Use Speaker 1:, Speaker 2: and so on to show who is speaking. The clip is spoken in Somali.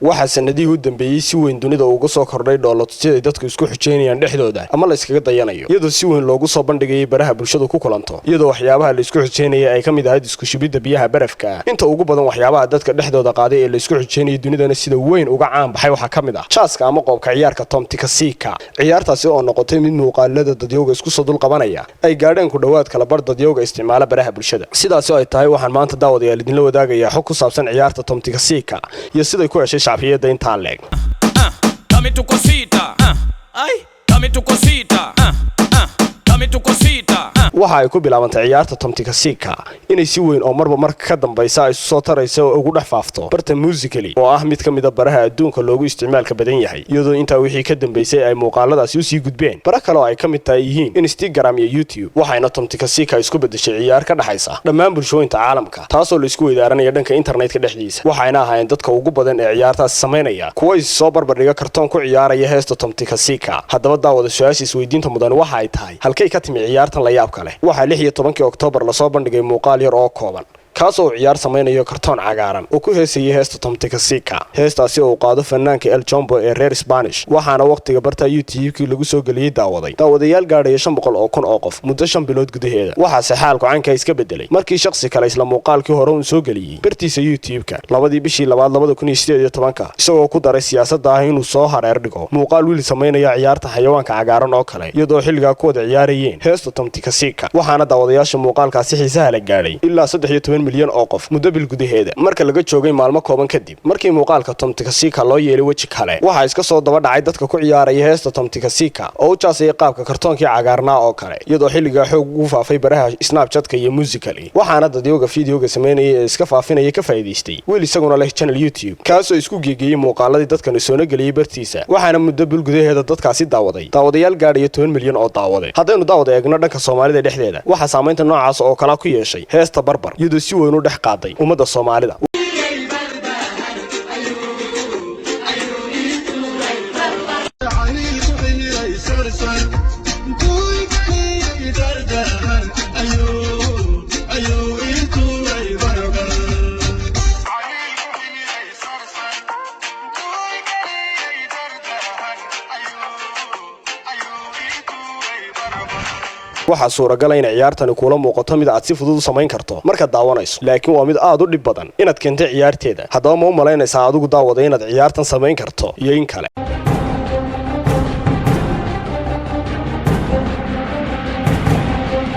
Speaker 1: Waxaa sanadihii u dambeeyey si weyn dunida uga soo kordhay dhoolotusyada dadku isku xujeynayaan dhexdooda ama la iskaga dayanayo, iyadoo si weyn loogu soo bandhigayay baraha bulshadu ku kulanto, iyadoo waxyaabaha la isku xujeynaya ay ka mid ahayd isku shubidda biyaha barafka. Inta ugu badan waxyaabaha dadka dhexdooda qaaday ee la isku xujeynayay, dunidana sida weyn uga caan baxay, waxaa ka mid ah jaaska ama qoobka ciyaarka Tomtikasika. Ciyaartaasi oo noqotay mid muuqaalada dadyowga isku soo dulqabanaya ay gaadheen ku dhowaad kalabar dadyowga isticmaala baraha bulshada. Sidaasi oo ay tahay, waxaan maanta, daawadayaal, idinla wadaagayaa xog ku saabsan ciyaarta Tomtikasika iyo siday ku heshay shacbiyadda intaa leeg.
Speaker 2: Dame tu cosita. Ay, dame tu cosita. Dame tu cosita.
Speaker 1: Waxa ay ku bilaabantay ciyaarta Tomtikasika inay si weyn oo marba marka ka dambaysa ay isu soo taraysa oo ugu dhex faafto barta Musical.ly, oo ah mid ka mid a baraha adduunka loogu isticmaalka badan yahay, iyadoo intaa wixii ka dambaysay ay muuqaaladaasi usii gudbeen bara kale oo ay ka mid tahay yihiin Instagram iyo YouTube. Waxayna Tomtikasika isku beddeshay ciyaar ka dhexaysa dhammaan bulshooyinka caalamka, taasoo la isku weydaaranaya dhanka internetka dhexdiisa. Waxayna ahaayeen dadka ugu badan ee ciyaartaasi samaynaya kuwa is soo barbardhiga kartoon ku ciyaaraya heesta Tomtikasika. Haddaba daawada, su-aasha isweydiinta mudan waxa ay tahay: halkay ka timi ciyaartan la yaabka leh? Waxaa 16-kii Oktoobar lasoo bandhigay muuqaal yar oo kooban, kaasoo uu ciyaar samaynayo kartoon cagaaran oo ku heesayay heesta Tomtikasika, heestaasi oo uu qaado fanaanka El Jombo ee reer Spanish. Waxaana wakhtiga barta YouTube-kii lagu soo geliyey daawaday daawadayaal gaadhaya 500,000 oo qof muddo 5 bilood gudaheeda. Waxaase xaalku canka iska bedelay markii shakhsi kale isla muuqaalkii hore uun soo geliyey bartiisa YouTube-ka 2-dii bishii labaad 2018-ka, isagoo ku daray siyaasadda ah inuu soo hareer dhigo muuqaal wiil samaynaya ciyaarta xayawaanka cagaaran oo kale, iyadoo xilligaa ku wada ciyaarayeen heesta Tomtikasika. Waxaana daawadayaasha muuqaalkaasi xiisaha la gaadhay ilaa 13 milyan oo qof muddo bil gudaheeda. Marka laga joogay maalmo kooban kadib markii muuqaalka Tomtikasika loo yeelay weji kale, waxaa iska soo daba dhacay dadka ku ciyaaraya heesta Tomtikasika oo u jaasayay qaabka kartoonkii cagaarnaa oo kale, iyadoo xilligaa xoog ugu faafay baraha Snapchatka iyo Musical.ly. Waxaana dadyooga fideoga samaynaya ee iska faafinaya ka faa'iidaystay wiil isaguna leh channel YouTube, kaasoo isku geegeeyey muuqaaladii dadkani soona geliyey bartiisa. Waxaana muddo bil gudaheeda dadkaasi daawaday daawadayaal gaadhaya 10 milyan oo daawade. Haddaynu daawada eegno dhanka Soomaalida dhexdeeda, waxaa saamaynta noocaas oo kalaa ku yeeshay heesta Barbar, iyadoo si weyn u dhex qaaday ummadda Soomaalida. Waxaa suuragala inay ciyaartani kuula muuqato mid aad si fudud u samayn karto markaad daawanayso, laakiin waa mid aad u dhib badan inaad keento ciyaarteeda. Haddaba ma u malaynaysaa adigu, daawada, inaad ciyaartan samayn karto iyo in kale?